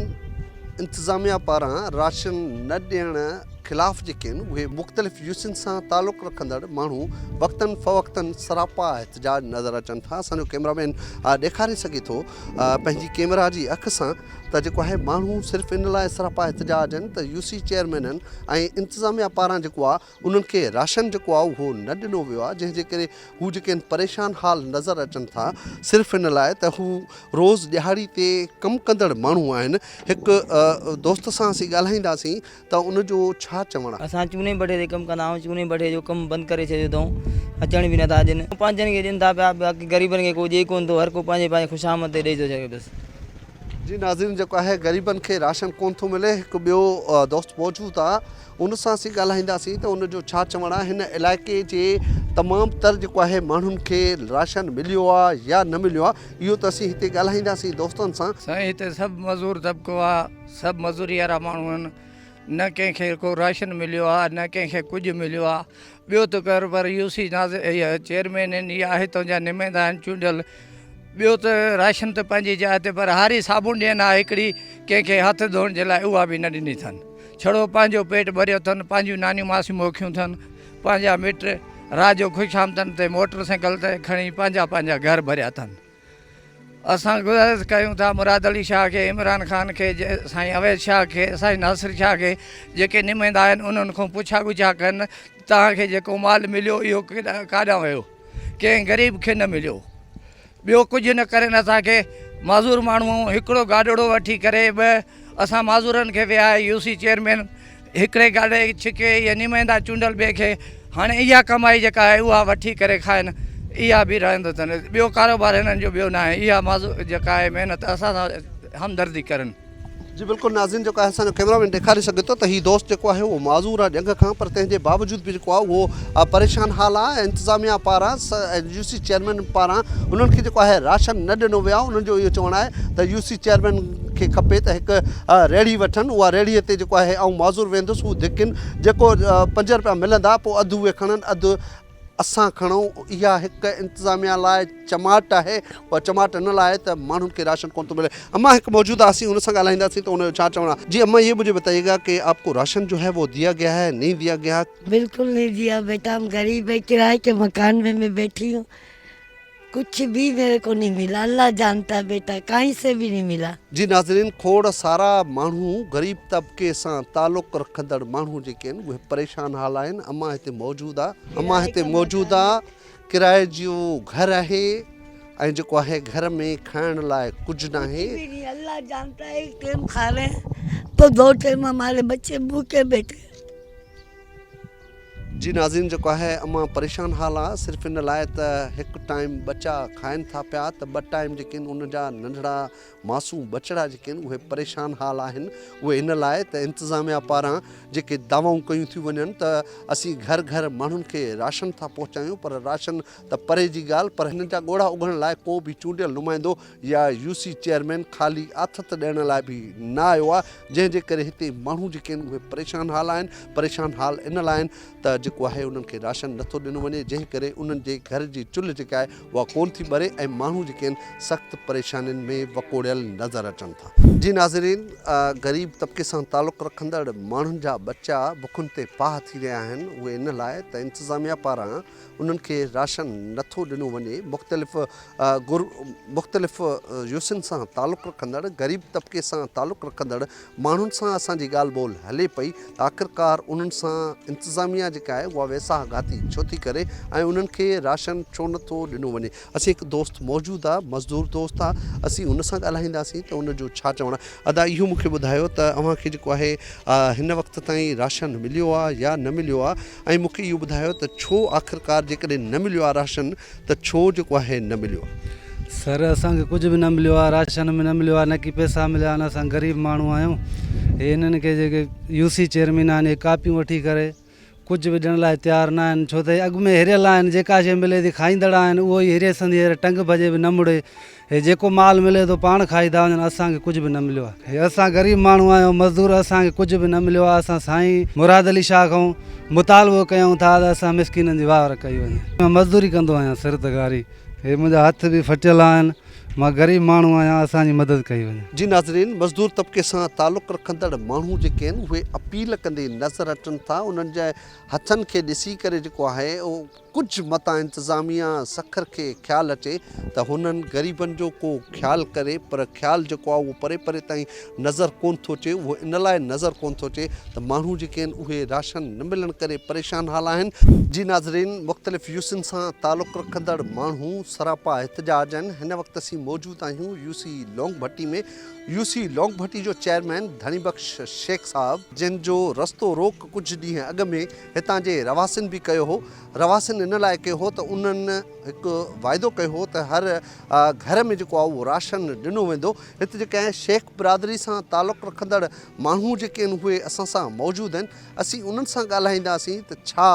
انتظاميا پاران راشن نه ڏيڻ. خلاف جيڪي آهن اهي مختلف يوسين سان تعلق رکندڙ ماڻهو وقتن فوقتن سراپا احتجاج نظر اچن ٿا. اسان جو ڪيمرا مين ڏيکاري سگهي ٿو پنهنجي ڪيمرا جي اک سان ته جيڪو آهي ماڻهو صرف ان لاء سراپا احتجاج آهن ته يوسي چيئرمينن ۽ انتظاميا پاران جيڪو آهي انهن کي راشن جيڪو آهي اهو نه ڏنو ويو آهي جنهن جي ڪري هو جيڪي آهن پريشان حال نظر اچن ٿا صرف ان لاء ته هو روز ڏهاڙي تي ڪم ڪندڙ ماڻهو آهن هڪ دوست سان اسين ڳالهائينداسين ته ان جو ڇا چوڻ آهي. اسان چوني بٺي تي ڪم ڪندا آهيون چوني بٺي جو ڪم بند ڪري ڇڏيو اٿئون اچڻ به نٿا ڏين پنهنجن کي ڏين ٿا پيا باقي غريبن کي ڪو ڏئي ڪونه ٿو هر ڪو پنهنجي پنهنجي خوشامد تي ڏئي ٿو ڇڏي بس. جي ناظرين جيڪو آهي غريبن کي راشن ڪونه ٿو ملي هڪ ٻيو دوست موجود آ ان سان اسين ڳالهائينداسين ته ان جو ڇا چوڻ آ هن علائقي جي تمام تر جيڪو آهي ماڻهن کي راشن مليو آ يا نه مليو آ اهو ته اسين هتي ڳالهائينداسين دوستن سان. سائين هتي سڀ مزور طبقو آ سڀ مزوري وارا ماڻهو آهن نه ڪنهن کي ڪو راشن مليو آ نه ڪنهن کي ڪجهه مليو آ ٻيو ته ڪر پر يو سي ناظم اهي چيئرمين آهن يا هتان جا نمائندا آهن چونڊيل ٻيو ته راشن ته پنهنجي جاء تي پر هاري صابڻ ڏين ها هڪڙي ڪنهن کي هٿ ڌوئڻ جي لاء اها به نه ڏني اٿن ڇڙو پنهنجو پيٽ ڀريو اٿن پنهنجون نانيون ماسيون موکيون اٿن پنهنجا مٽ رات جو خوش آمدن تي موٽر سائيڪل تي کڻي پنهنجا پنهنجا گهر ڀريا اٿن. اسان گذارش ڪيون ٿا مراد علي شاهه کي، عمران خان کي، سائين اويس شاهه کي، سائين ناصر شاهه کي جيڪي نمائندا آهن انهن کان پڇا ڳڇا ڪن توهان کي جيڪو مال مليو اهو ڪاڏانهن ويو ڪنهن غريب کي نه مليو ٻيو ڪجهه نه ڪرين اسان کي معذور ماڻهو هڪڙو گاڏڙو وٺي ڪري ٻه اسان معذورن کي ويهائي يو سي چيئرمين هڪڙي گاڏي ڇڪي يا نمائندا چونڊيل ٻئي کي هاڻي اها ڪمائي جيڪا آهي اها وٺي ڪري کائن اها به رهندو اٿن ٻيو ڪاروبار هنن جو ٻيو ناهي اها معذور جيڪا آهي محنت اسان سان همدردي ڪرن. جي بلڪل ناظرين جيڪو آهي اسان جو ڪيمرا مين ڏيکاري سگهي ٿو ته هي دوست جيڪو آهي اهو معذور آهي ڄنگهه کان پر تنهن جي باوجود به جيڪو آهي اهو پريشان حال آهي ۽ انتظاميا پاران يو سي چيئرمين پاران انهن کي جيڪو آهي راشن نه ڏنو ويو آهي انهن جو اهو چوڻ آهي ته يو سي چيئرمين کي کپي ته هڪ ريڙهي وٺن اها ريڙهي تي جيڪو آهي آئون معذور ويندس هو ڌڪين جيڪو پنج رپيا ملندا پوء اڌ اهي کڻن اڌ اسان کڻون اها هڪ انتظاميا لاء چماٽ آهي اها چماٽ ان لاء ته ماڻهن کي راشن ڪونه ٿو ملي اما هڪ موجود آهي اسين ان سان ڳالهائينداسين ته ان جو ڇا چوڻ آهي جي اما یہ مجھي بتائيے گا ڪي آپ کو راشن جو هي وو ديا گيا هي نهين ديا گيا. بلڪل نهين ديا بيٽا هم غريب هي ڪرائي ڪي مڪان ۾ مين بيٺي هون ڪڇ ڀي ميري ڪو نهين ملا الله جانتا هي بيٽا ڪاهين سي ڀي نهين ملا. جي ناظرين کوڙ سارا ماڻهو غريب طبقي سان تعلق رکندڙ ماڻهو جيڪي آهن اهي پريشان حال آهن امان هتي موجود آ امان هتي موجود آ ڪرائي جو گهر آهي ۽ جيڪو آهي گهر ۾ کائڻ لاء ڪجهه ناهي. ڪڇ ڀي نهين الله جانتا هي ايڪ ٽيم کا رهي هين تو دو ٽيم هماري بچي ڀوکي بيٺي هين. جي ناظرين جيڪو آهي امان پريشان حال آ صرف ان لاء ته هڪ ٽائيم ٻچا کائن ٿا پيا ته ٻه ٽائيم جيڪي آهن ان جا ننڍڙا معصوم ٻچڙا جيڪي آهن اهي پريشان حال آهن اهي ان لاء ته انتظاميا پاران جيڪي دعوائون ڪيون ٿيون وڃن ته اسين گهر گهر ماڻهن کي راشن ٿا پهچايون پر راشن ته پري جي ڳالهه پر هنن جا ڳوڙها اگهڻ لاء ڪو به چونڊيل نمائندو يا يو سي چيئرمين خالي آٿت ڏيڻ لاء به نه آيو آهي جنهن جي ڪري هتي ماڻهو جيڪي آهن اهي پريشان حال آهن، پريشان حال ان لاء آهن ته جيڪو آهي انهن کي راشن نٿو ڏنو وڃي جنهن ڪري انهن جي گهر جي چلهه جيڪا آهي اها ڪونه ٿي ٻري ۽ ماڻهو جيڪي آهن سخت پريشانين ۾ وڪوڙيل نظر اچن ٿا. جي ناظرين غريب طبقي سان تعلق رکندڙ ماڻهن جا ٻچا بکن تي پاهه ٿي رهيا آهن اهي ان لاء ته انتظاميا پاران انهن کي راشن نٿو ڏنو وڃي، مختلف گر مختلف يوسين سان تعلق رکندڙ غريب طبقي سان تعلق رکندڙ ماڻهن سان اسان جي ڳالهه ٻولهه هلي پئي ته آخرڪار انهن سان انتظاميا جيڪا آهي اها ويساهه گهاتي ڇو ٿي ڪري ۽ انهن کي راشن ڇو نٿو ڏنو وڃي اسين هڪ دوست موجود آ مزدور دوست آ اسين ان سان ڳالهائينداسين ته ان جو ڇا چوڻ آ ادا اهو مون کي ٻڌايو ته اوهان کي جيڪو آهي هن وقت تائين راشن مليو آ يا نه مليو آ ۽ مون کي اهو ٻڌايو ته ڇو آخرڪار جيڪڏهن نه مليو آهي راشن ته ڇو جيڪو آهي نه مليو آهي. سر اسان کي ڪجهه به نه مليو آهي راشن به نه مليو آهي نه ڪي پئسا مليا آهن اسان غريب ماڻهو آهيون هي انهن کي جيڪي يو سي چيئرمين آهن اهي ڪاپيون وٺي ڪري ڪجهه به ڏيڻ لاء تيار نه آهن ڇو ته هي اڳ ۾ هريل آهن جيڪا شي ملي ٿي کائيندڙ آهن اهو ئي هري سندي هير ٽنگ ڀڄي به نه مڙي هي جيڪو مال ملي ٿو پاڻ کائي ٿا وڃن اسان کي ڪجهه به نه مليو آهي. هي اسان غريب ماڻهو آهيون مزدور اسان کي ڪجهه به نه مليو آهي اسان سائين مراد علي شاهه کان مطالبو ڪيون ٿا ته اسان مسڪينن جي واهر ڪئي وڃي. مان مزدوري ڪندو آهيان سر ته گاري هي منهنجا هٿ به ڦٽيل آهن مان غريب ماڻهو آهيان اسان جي مدد ڪئي وڃي. جي ناظرين مزدور طبقي سان تعلق رکندڙ ماڻهو جيڪي آهن اهي اپيل ڪندي نظر اچن ٿا انهن جي هٿن کي ڏسي ڪري جيڪو آهي اهو ڪجهه متان انتظاميا سکر کي خيال اچي ته هنن غريبن جو ڪو خيال ڪري پر خيال جيڪو آهي اهو پري پري تائين نظر ڪونه ٿو اچي اهو ان لاء نظر ڪونه ٿو اچي ته ماڻهو جيڪي آهن اهي راشن نه ملڻ ڪري پريشان حال آهن. جي ناظرين مختلف يوسين سان تعلق رکندڙ ماڻهو سراپا احتجاج آهن هن وقت اسين موجود آهيون يوسي لونگ ڀٽي ۾ يوسي لونگ ڀٽي جو چيئرمين ڌڻي بخش شيخ صاحب جنهن جو رستو روڪ ڪجهه ڏينهن اڳ ۾ هتان جي رهواسين به ڪيو هو رهواسين ان لاء ڪيو هو ته انهن هڪ واعدو ڪيو هو ته هر گهر ۾ جيڪو آهي اهو راشن ڏنو ويندو هت جيڪي آهن شيخ برادري سان تعلق رکندڙ ماڻهو جيڪي آهن اهي اسان سان موجود آهن اسين انهن سان ڳالهائينداسين ته ڇا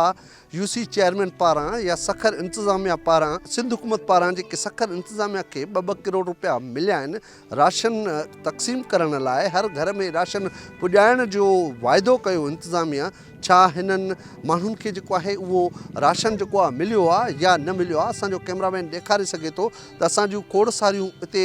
يو سي چيئرمين پاران يا سکر انتظاميا پاران سنڌ حڪومت پاران جيڪي سکر انتظاميا کي ٻه ٻه ڪروڙ روپيا مليا آهن راشن تقسيم ڪرڻ لاء هر گهر ۾ راشن پڄائڻ جو واعدو ڪيو انتظاميا ڇا هنن ماڻهن کي جيڪو آهي اهو راشن جيڪو آهي مليو آهي يا نه مليو آهي اسان جو ڪئميرا مين ڏيکاري سگهي ٿو ته اسان جون کوڙ ساريون اتي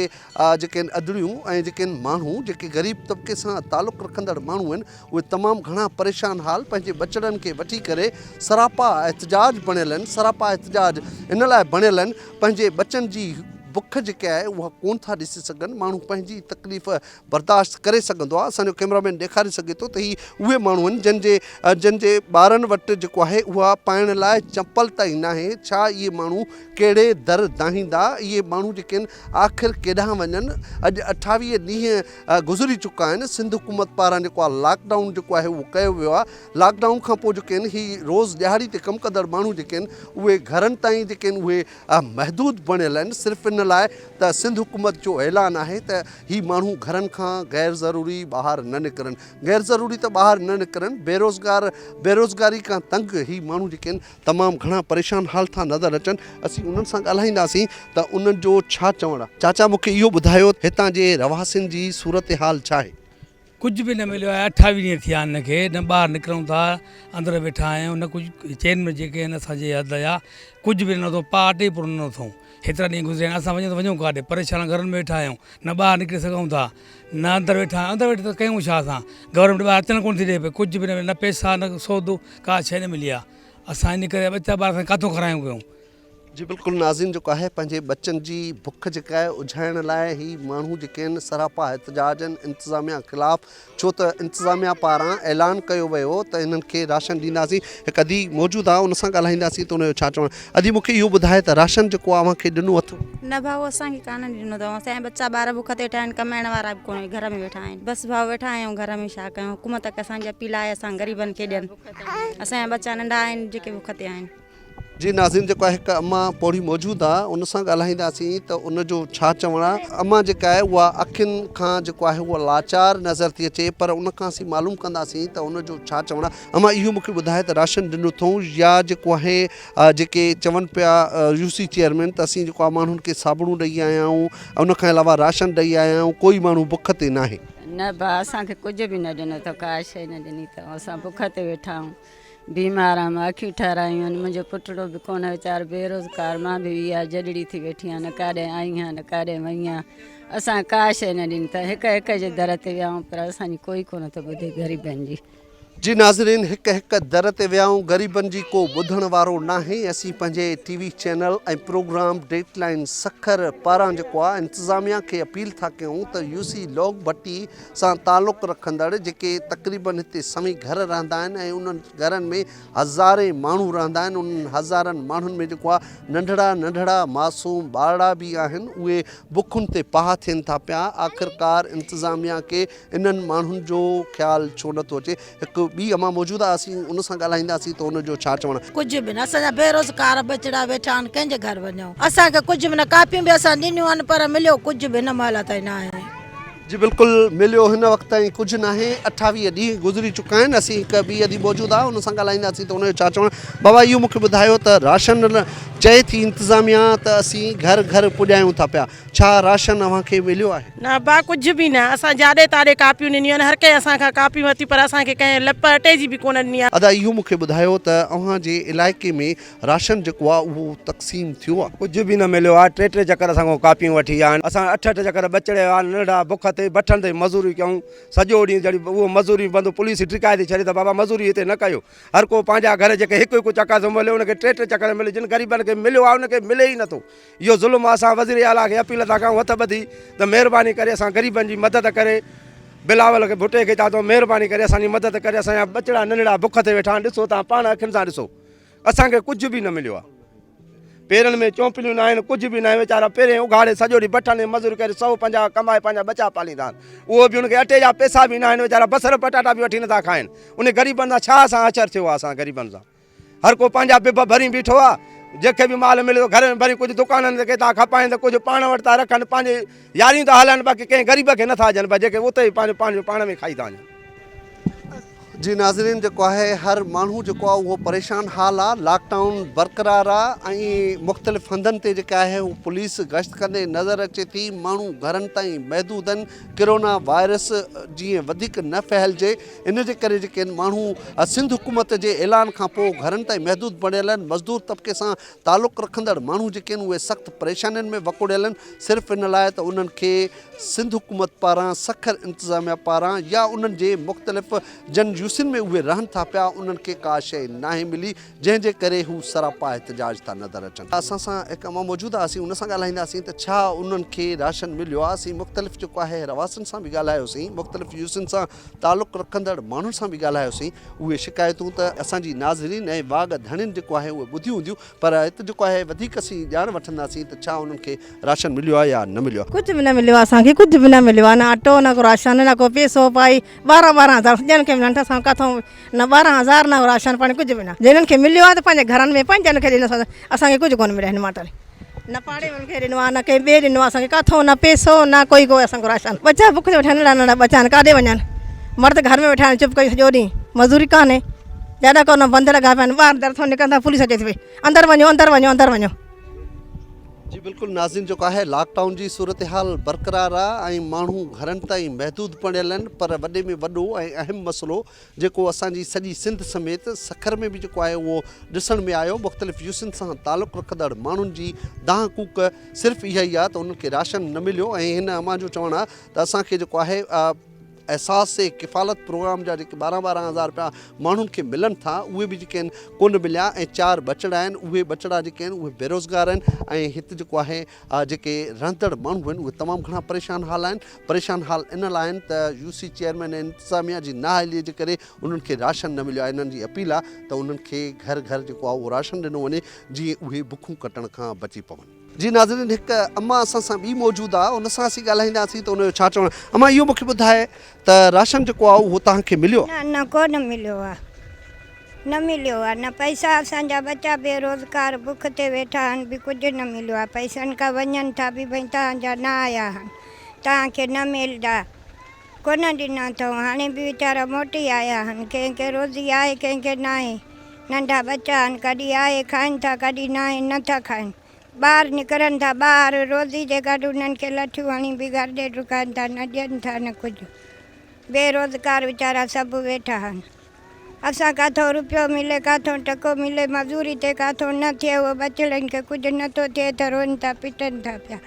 جيڪي آهن ادڙيون ۽ جيڪي آهن ماڻهو جيڪي غريب طبقي سان تعلق رکندڙ ماڻهو آهن اهي تمام گهڻا پريشان حال پنهنجي ٻچڙن کي وٺي ڪري سراپا احتجاج بڻيل آهن سراپا احتجاج ان لاء بڻيل آهن پنهنجي ٻچن جي بک جيڪي آهي اها ڪون ٿا ڏسي سگهن ماڻهو پنهنجي تڪليف برداشت ڪري سگهندو آهي اسان جو ڪئميرا مين ڏيکاري سگهي ٿو ته هي اهي ماڻهو آهن جن جي جن جي ٻارن وٽ جيڪو آهي اها پائڻ لاء چمپل تائين ناهي ڇا اهي ماڻهو ڪهڙي در دانهيندا اهي ماڻهو جيڪي آهن آخر ڪيڏانهن وڃن اڄ 28 ڏينهن گذري چڪا آهن سنڌ حڪومت پاران جيڪو آهي لاڪ ڊائون جيڪو آهي اهو ڪيو ويو آهي لاڪ ڊائون کان پوء جيڪي آهن هي روز ڏهاڙي تي ڪم ڪندڙ ماڻهو جيڪي آهن اهي گهرن تائين جيڪي آهن اهي محدود بڻيل آهن صرف ان لاء ته سنڌ حڪومت جو اعلان آهي ته هي ماڻهو گهرن کان غير ضروري ٻاهر نه نڪرن غير ضروري ته ٻاهر نه نڪرن بيروزگار بيروزگاري کان تنگ هي ماڻهو جيڪي آهن تمام گهڻا پريشان حال ٿا نظر اچن اسين انهن سان ڳالهائينداسين ته انهن جو ڇا چوڻ آهي. چاچا مون کي اهو ٻڌايو هتان جي رهواسين جي صورتحال ڇا آهي؟ ڪجهه به نه مليو آهي 28 ڏينهن ٿيا آهن هن کي نه ٻاهر نڪرون ٿا اندر ويٺا آهيون نه ڪجهه چين ۾ جيڪي آهن اسان جي حد جا ڪجهه به نه اٿئون پاء اٽي پورو نه اٿئون هيترا ڏينهن گذريا آهن اسان وڃون ته وڃون ڪاڏي پريشان گهرن ۾ ويٺا آهيون نه ٻاهر نڪري سگهون ٿا نه اندر ويٺا آهيون اندر ويٺي ته ڪيون ڇا اسان گورنمينٽ ٻاهر اچڻ ڪونه ٿي ڏي پئي ڪجهه به نه نه پئسا نه سودو ڪا شيء نه ملي آهي اسان ان ڪري ٻچا ٻار اسان ڪاٿو کارايون ڪيون. جي بلڪل ناظرين جيڪو آهي پنهنجي ٻچن جي بک جيڪا آهي اجهائڻ لاء هي ماڻهو جيڪي آهن سراپا احتجاج آهن انتظاميا خلاف ڇو ته انتظاميا پاران اعلان ڪيو ويو هو ته انهن کي راشن ڏينداسين هڪ ادي موجود آهي ان سان ڳالهائينداسين ته ان جو ڇا چوڻ آهي ادي مون کي اهو ٻڌاء ته راشن جيڪو آهي اوهان کي ڏنو اٿو؟ نه ڀائو اسان کي ڪانه ڏنو اٿئون اسان جا ٻچا ٻار بک تي ويٺا آهن ڪمائڻ وارا به ڪونهي گهر ۾ ويٺا آهن بس ڀائو ويٺا آهيون گهر ۾ ڇا ڪيون حڪومت کي اسان جي اپيل آهي اسان غريبن کي ڏين اسان جا ٻچا ننڍا آهن جيڪي بک تي آهن. جي ناظرين جيڪو آهي هڪ اما پوڙهي موجود آ ان سان ڳالهائينداسين ته ان جو ڇا چوڻ آ اما جيڪا آهي اها اکين کان جيڪو آهي اها لاچار نظر ٿي اچي پر ان کان اسين معلوم ڪنداسين ته ان جو ڇا چوڻ آ اما اهو مونکي ٻڌاء ته راشن ڏنو اٿئون يا جيڪو آهي جيڪي چون پيا يو سي چيئرمين ته اسين جيڪو آ ماڻهن کي صابڻون ڏئي آيا آهيون ان کان علاوه راشن ڏئي آيا آهيون ڪوئي ماڻهو بک تي ناهي. نه ڀاء اسان کي ڪجهه به نه ڏنو اٿئون ڪا شيء نه ڏني اٿئون اسان بک تي ويٺا آهيون بيمار آهيان مان اکيون ٺهرايون آهن منهنجو پٽڙو به ڪونه ويچارو بيروزگار مان به اها جڏڙي ٿي ويٺي آهيان نه ڪاڏي آئي آهيان نه ڪاڏي وئي آهيان اسان کي ڪا شيء نه ڏني اٿئون هڪ هڪ جي در تي ويا آهيون پر اسان جي ڪوئي ڪونه ٿو ٻڌي غريبن جي. جي ناظرين هڪ هڪ در تي ويا آهيون غريبن جي ڪو ٻڌڻ وارو ناهي اسين پنهنجي T V channel ۽ programme date line Sukkur پاران جيڪو آهي انتظاميا کي اپيل ٿا ڪيون ته يو سي لوگ ڀٽي سان تعلق رکندڙ جيڪي تقريبن هتي سوين گهر رهندا آهن ۽ انهن گهرن ۾ هزارين ماڻهو رهندا آهن انهن هزارن ماڻهن ۾ جيڪو آهي ننڍڙا ننڍڙا معصوم ٻارڙا به آهن اهي بکن تي پاهه ٿين ٿا پيا آخرڪار انتظاميا کي انهن ماڻهن جو خيال ڇو نٿو اچي هڪ ٻي امان موجود آهي اسين ان سان ڳالهائينداسين ته ان جو ڇا چوڻ آهي. ڪجهه به نه اسان جا بيروزگار ٻچڙا ويٺا آهن ڪنهن جي گهر وڃون اسان کي ڪجهه به نه ڪاپيون به اسان ڏنيون آهن پر مليو ڪجهه به هن مهل تائين ناهي. جي بلڪل مليو هن وقت تائين ڪجهه ناهي 28 ڏينهن گذري چڪا آهن اسين هڪ ٻي ادي موجود آهي ان سان ڳالهائينداسين ته ان جو ڇا چوڻ بابا اهو مونکي ٻڌايو ته راشن چئي ٿي انتظاميا ته اسين گهر گهر پڄايون ٿا پيا ڇا راشن اوهان کي مليو آهي؟ نه ابا ڪجهه به نه اسان جاڏي تاڏي ڪاپيون ڏنيون آهن هر ڪنهن اسان کان ڪاپيون ورتيون پر اسان کي ڪنهن لپ اٽي جي به ڪونه ڏني آهي. ادا اهو مونکي ٻڌايو ته اوهان جي علائقي ۾ راشن جيڪو آهي اهو تقسيم ٿيو آهي؟ ڪجهه به نه مليو آهي ٽي ٽي چڪر اسان کان ڪاپيون وٺي ويا آهن اسان اٺ اٺ چڪر ٻچڙي ويا ننڍڙا بک تي بٺن تي مزوري ڪيون سڄو ڏينهن جڙي اهو مزوري بند پوليس ڊڪائي ٿي ڇڏي ته بابا مزوري هتي نه ڪيو هر ڪو پنهنجا گهر جيڪي هڪ هڪ چڪر ٿو ملي ان کي ٽي ٽي چڪر ملي جن غريبن کي مليو آهي ان کي ملي ئي نٿو اهو ظلم آهي اسان وزير اعليٰ کي اپيل ٿا ڪيون هٿ ٻڌي ته مهرباني ڪري اسان غريبن جي مدد ڪري بلاول کي ڀٽي کي چوان ٿو مهرباني ڪري اسان جي مدد ڪري اسان جا ٻچڙا ننڍڙا بک تي ويٺا آهن ڏسو توهان پاڻ اکين سان ڏسو اسان کي ڪجهه به نه مليو آهي پيرن ۾ چونپليون نه آهن ڪجهه به نه آهن ويچارا پيرين اگهاڙي سڄو ڏينهن بٺن ۾ مزوري ڪري 150 ڪمائي پنهنجا ٻچا پاليندا آهن اهو به ان کي اٽي جا پئسا به نه آهن ويچارا بصر پٽاٽا به وٺي نٿا کائن ان غريبن سان ڇا اسان حشر ٿيو آهي اسان غريبن سان هر ڪو پنهنجا بب ڀري بيٺو آهي جنهن کي به مال ملي ٿو گهر ۾ ڀري ڪجهه دڪانن تي ٿا کپائين ته ڪجهه پاڻ وٽ ٿا رکن پنهنجي ياريون ٿا هلائن باقي ڪنهن غريب کي نٿا ڏين جيڪي اتي ئي پنهنجو پنهنجو پاڻ ۾ کائي ٿا وڃن. جي ناظرين جيڪو آهي هر ماڻهو جيڪو آهي اهو پريشان حال آهي لاڪ ڊائون برقرار آهي ۽ مختلف هنڌن تي جيڪا آهي هو پوليس گشت ڪندي نظر اچي ٿي ماڻهو گهرن تائين محدود آهن ڪرونا وائرس جيئن وڌيڪ نه ڦهلجي ان جي ڪري جيڪي آهن ماڻهو سنڌ حڪومت جي اعلان کان پوء گهرن تائين محدود بڻيل آهن مزدور طبقي سان تعلق رکندڙ ماڻهو جيڪي آهن اهي سخت پريشانين ۾ وڪوڙيل آهن صرف ان لاء ته انهن کي سنڌ حڪومت پاران سکر انتظاميا پاران يا انهن جي مختلف جن يوسين ۾ اهي رهن ٿا پيا انهن کي ڪا شيء ناهي ملي جنهن جي ڪري هو سراپا احتجاج ٿا نظر اچن. اسان سان هڪ امان موجود آهي اسين ان سان ڳالهائينداسين ته ڇا انهن کي راشن مليو آهي اسين مختلف جيڪو آهي رهواسين سان به ڳالهايوسين مختلف يوسين سان تعلق رکندڙ ماڻهن سان به ڳالهايوسين اهي شڪايتون ته اسان جي ناظرين ۽ واڳ ڌڻين جيڪو آهي اهي ٻڌيون هونديون پر هت جيڪو آهي وڌيڪ اسين ڄاڻ وٺنداسين ته ڇا انهن کي راشن مليو آهي يا نه مليو آهي. ڪجهه به نه مليو آهي اسان کي ڪجهه به نه مليو آهي نه اٽو نه ڪو راشن نه ڪو پيسو پائي 12 12 هزار ٻين کي ملن ٿا اسان ڪاٿو نه 12 هزار نه راشن پاڻي ڪجهه به نه جنھن کي مليو آهي ته پنهنجي گهرن ۾ پنهنجن کي ڏنو اسان کي ڪجهه ڪونه مليو هن مهل تائين نه پاڙي وارن کي ڏنو آهي نه ڪنهن ٻئي ڏنو آهي اسان کي ڪاٿو نه پيسو نه ڪوئي ڪو اسان کي راشن ٻچا بک تي ويٺا آهن ننڍڙا ننڍڙا ٻچا آهن ڪاڏي وڃن مرد گهر ۾ ويٺا آهن چپ ڪري سڄو ڏينهن مزوري ڪانهي جاڏا ڪونه بند لڳا پيا آهن ٻاهر در ٿو نڪرن ٿا پوليس اچي ٿي پئي اندر وڃو اندر وڃو اندر وڃو. جي بلڪل ناظرين جيڪو آهي لاڪ ڊائون جي صورتحال برقرار آ ۽ ماڻهو گهرن تائين محدود بڻيل آهن پر وڏي ۾ وڏو ۽ اهم مسئلو جيڪو اسان جي سڄي سنڌ سميت سکر ۾ به جيڪو آهي اهو ڏسڻ ۾ آيو مختلف يوسين سان تعلق رکندڙ ماڻهن جي دانهن ڪوڪ صرف اها ئي آ ته انهن کي راشن نه مليو ۽ هن امان جو چوڻ آ ته اسان کي جيڪو آهي احساس ڪفالت پروگرام جا جيڪي ٻارهن ٻارهن هزار رپيا ماڻهن کي ملن ٿا اهي به جيڪي آهن ڪونه مليا ۽ چار ٻچڙا آهن اهي ٻچڙا جيڪي آهن اهي بيروزگار آهن ۽ هت جيڪو آهي جيڪي رهندڙ ماڻهو آهن اهي تمام گهڻا پريشان حال آهن پريشان حال ان لاء آهن ته يو سي چيئرمين ۽ انتظاميا جي نااهلي جي ڪري انهن کي راشن نه مليو آهي انهن جي اپيل آهي ته انهن کي گهر گهر جيڪو آهي اهو راشن ڏنو وڃي جيئن اهي بکون ڪٽڻ کان بچي پون. جي ناظرين هڪ امان اسان سان ٻي موجود آ ان سان اسين ڳالهائينداسين ته ان جو ڇا چوڻ امان اهو مونکي ٻڌاء ته راشن جيڪو آ اهو توهان کي مليو آ؟ نه نه ڪونه مليو آ نه مليو آ نه پئسا اسان جا ٻچا بي روزگار بک تي ويٺا آهن به ڪجهه نه مليو آ پئسن کان وڃن ٿا به ڀئي توهان جا نه آيا آهن توهان کي نه ملدا ڪونه ڏنا اٿئون هاڻي به ويچارا موٽي آيا آهن ڪنهن کي روزي آهي ڪنهن کي ناهي ننڍا ٻچا آهن ڪڏهن آهي کائن ٿا ڪڏهن ناهي نه ٿا کائن ٻاهر نڪرن ٿا ٻاهر روزي جي گڏ انهن کي لٺيون هڻي به گهر ڏي ڊڪائن ٿا نه ڏين ٿا نه ڪجهه بي روزگار ويچارا سڀ ويٺا آهن اسان ڪاٿو روپيو ملي ڪاٿو ٽڪو ملي مزوري تي ڪاٿو نه ٿئي اهو ٻچڙن کي ڪجهه نه ٿو ٿئي ته روئن ٿا پٽن ٿا پيا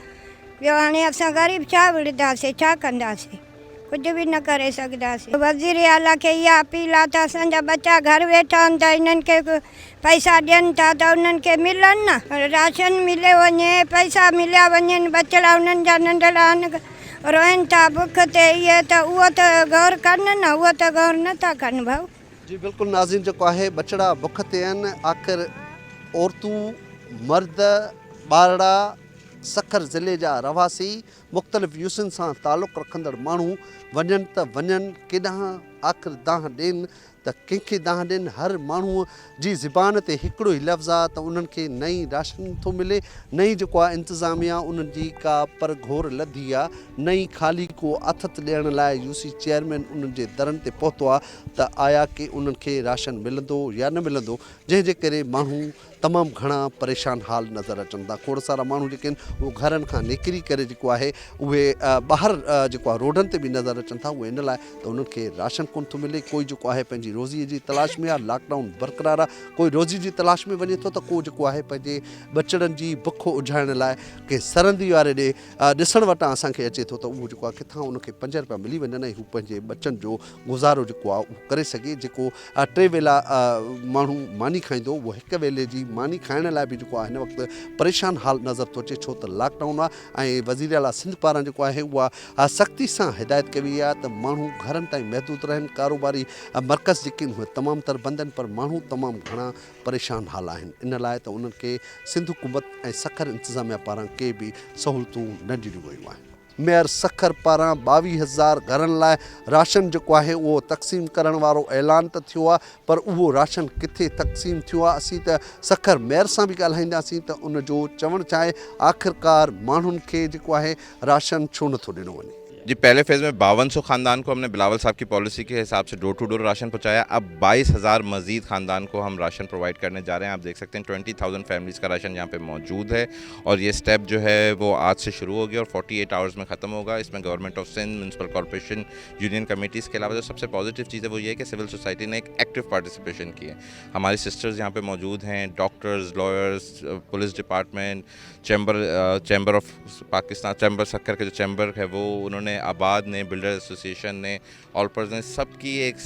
ٻيو هاڻي اسان غريب ڇا وڙهنداسين ڇا ڪنداسين ڪجهه به نه ڪري سگهنداسين وزير اعليٰ کي اها اپيل آهي ته اسان جا ٻچا گهر ويٺا آهن ته انهن کي پئسا ڏين ٿا ته انهن کي ملن نه راشن مليو وڃي پئسا مليا وڃن ٻچڙا انهن جا ننڍڙا آهن روئن ٿا بک تي اهي ته اهو ته غور ڪن نه اهو ته غور نه ٿا ڪن ڀائو. جي بلڪل ناظرين جيڪو آهي ٻچڙا بک تي آهن آخر عورتون مرد ٻارڙا سکر ضلعي جا رهواسي مختلف يوسين سان تعلق رکندڙ ماڻهو وڃن ته وڃن ڪيڏانهن آخر دانهن ڏين ته ڪنهن کي دانهن ڏين، هر ماڻهوء جي زبان تي هڪڙو ئي لفظ آ ته انهن کي نه ئي راشن ٿو ملي، نه ئي جيڪو آ انتظاميا انهن جي ڪا پرگهور لڌي آ، نه ئي خالي ڪو آٿت ڏيڻ لاء يوسي چيئرمين انهن جي درن تي پهتو آ ته آيا ڪي انهن کي راشن ملندو يا نه ملندو، جنهن جي ڪري ماڻهو تمام گهڻا پريشان حال نظر اچن ٿا. کوڙ سارا ماڻهو جيڪي آهن اهي گهرن کان نڪري ڪري جيڪو آهي اهي ٻاهر جيڪو آهي روڊن تي به نظر اچن ٿا اهي ان لاء ته انهن کي راشن ڪونه ٿو ملي ڪوئي جيڪو آهي پنهنجي روزي جي تلاش ۾ آهي لاڪ ڊائون برقرار آهي ڪوئي روزي جي تلاش ۾ وڃي ٿو ته ڪو جيڪو آهي پنهنجي ٻچڙن جي بک اجهائڻ لاء ڪنهن سرندي واري ڏي ڏسڻ وٽان اسان کي اچي ٿو ته اهو جيڪو آهي ڪٿان ان کي پنج رپيا ملي وڃن ۽ هو پنهنجي ٻچن جو گذارو جيڪو آهي اهو ڪري سگهي جيڪو ٽي ويلا ماڻهو ماني کائيندو اهو هڪ ويلي جي ماني کائڻ لاء به جيڪو آهي هن وقت پريشان حال نظر ٿو اچي ڇو ته لاڪ ڊائون آهي ۽ وزير اعليٰ سنڌ پاران جيڪو آهي اها سختي سان هدايت ڪئي وئي آهي ته ماڻهو گهرن تائين محدود رهن ڪاروباري مرڪز جيڪي آهن اهي تمام تر بند آهن پر ماڻهو تمام گهڻا پريشان حال آهن ان لاء ته انهن کي سنڌ حڪومت ۽ سکر انتظاميا پاران ڪي به سهولتون نه ڏنيون ويون آهن. ميئر سکر پاران 22 هزار گهرن لاء راشن جيڪو آهي اهو تقسيم ڪرڻ وارو اعلان ته ٿيو آهي پر اهو راشن ڪٿي تقسيم ٿيو آهي اسين ته سکر ميئر سان به ڳالهائينداسين ته ان جو چوڻ ڇا آهي آخرڪار ماڻهن کي جيڪو آهي راشن ڇو نٿو ڏنو وڃي. جي پهلي فيز ۾ 52 سو خاندان کو هم ني بلاول صاحب ڪي پاليسي ڪي حساب سي ڊور ٽو ڊور راشن پهچايا اب 22 هزار مزيد خاندان کو هم راشن پرووائيڊ ڪرني جا رهي هين آپ ديک سڪتي هين ٽوئنٽي ٿائوزنڊ فيمليز ڪا راشن يهان پي موجود هي اور يه اسٽيپ جو هي وو آج سي شروع هو گيا اور فورٽي ايٽ آورز مين ختم هوگا اس مين government of Sindh municipal corporation union committees ڪي علاوه جو سب سي پازيٽو چيز هي وو يه هي ڪي سول سوسائٽي ني ايڪ ايڪٽو پارٽيسپيشن ڪي هي هماري سسٽرز يهان پي موجود هين doctors lawyers police department chamber chamber of Pakistan chamber Sukkur ڪي جو چيمبر هي وو انهون ني آباد ني بلڊر ايسوسيئيشن ني آل پرز ني سب ڪي ايڪ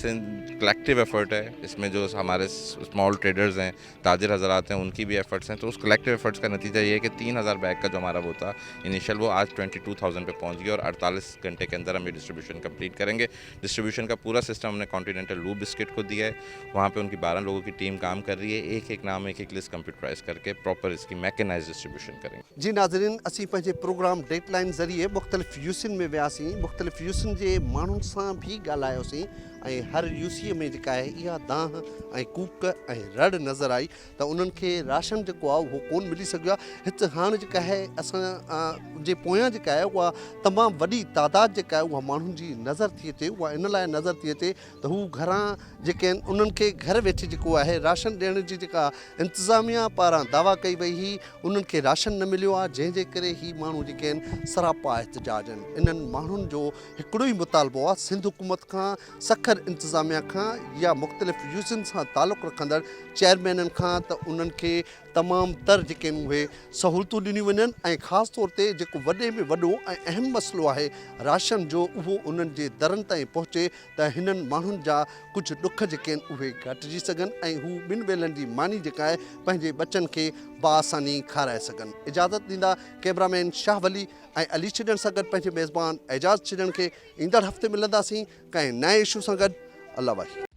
ڪليڪٽو ايفرٽ هي اس مين جو هماري اسمال ٽريڊرز هين تاجر حضرات هين ان ڪي بي ايفرٽس هين تو اس ڪليڪٽو ايفرٽس ڪا نتيجه يه هي ڪي 3000 بيگ ڪا جو همارا وو ٿا انيشل وو آج 22000 پي پهنچ گيا اور 48 گهنٽي ڪي اندر هم يه ڊسٽريبيوشن ڪمپليٽ ڪرين گي ڊسٽريبيوشن ڪا پورا سسٽم هم ني ڪانٽينينٽل لو بسڪٽ ڪو ديا هي وهان پي ان ڪي 12 لوگو ڪي ٽيم ڪام ڪر رهي هي ايڪ ايڪ نام ايڪ ايڪ لسٽ ڪمپيوٽرائز ڪر ڪي پراپر اس ڪي ميڪنائز ڊسٽريبيوشن ڪرين گي. جي ناظرين اسين پنهنجي پروگرام ڊيٽ لائين ذريعي مختلف يوسين ۾ وياسين مختلف يوسين جي ماڻهن سان به ڳالهايوسين ۽ هر يوسي ۾ جيڪا آهي اها دانهن ۽ ڪوڪ ۽ رڙ نظر آئي ته انهن کي راشن جيڪو آهي اهو ڪون ملي سگهيو آهي هت هاڻ جيڪا آهي اسان جي پويان جيڪا آهي اها تمام وڏي تعداد جيڪا آهي اها ماڻهن جي نظر ٿي اچي اها ان لاء نظر ٿي اچي ته هو گهران جيڪي آهن انهن کي گهر ويٺي جيڪو آهي راشن ڏيڻ جي جيڪا انتظاميا پاران دعويٰ ڪئي وئي هئي انهن کي راشن نه مليو آهي جنهن جي ڪري هي ماڻهو جيڪي آهن سراپا احتجاج آهن انهن ماڻهن جو هڪڙو ئي مطالبو آهي سنڌ حڪومت کان سکر انتظاميا کان يا مختلف يوسين سان تعلق رکندڙ چيئرمينن کان ته انهن کي تمام تر جيڪي آهن اهي سهولتون ڏنيون وڃن ۽ خاص طور تي جيڪو وڏي ۾ وڏو ۽ اهم مسئلو آهي راشن جو اهو انهن جي درن تائين پهچي ته هنن ماڻهن جا ڪجهه ڏک جيڪي آهن اهي گهٽجي سگهن ۽ هو ٻن ويلن جي ماني جيڪا آهي پنهنجي ٻچن کي باآساني کارائي سگهن. اجازت ڏيندا ڪئميرا مين شاهه ولي ۽ علي ڇڄڻ سان گڏ پنهنجي ميزبان اعجاز ڇڄڻ کي ايندڙ هفتي ملنداسين ڪنهن نئين اشو سان گڏ الله واهي.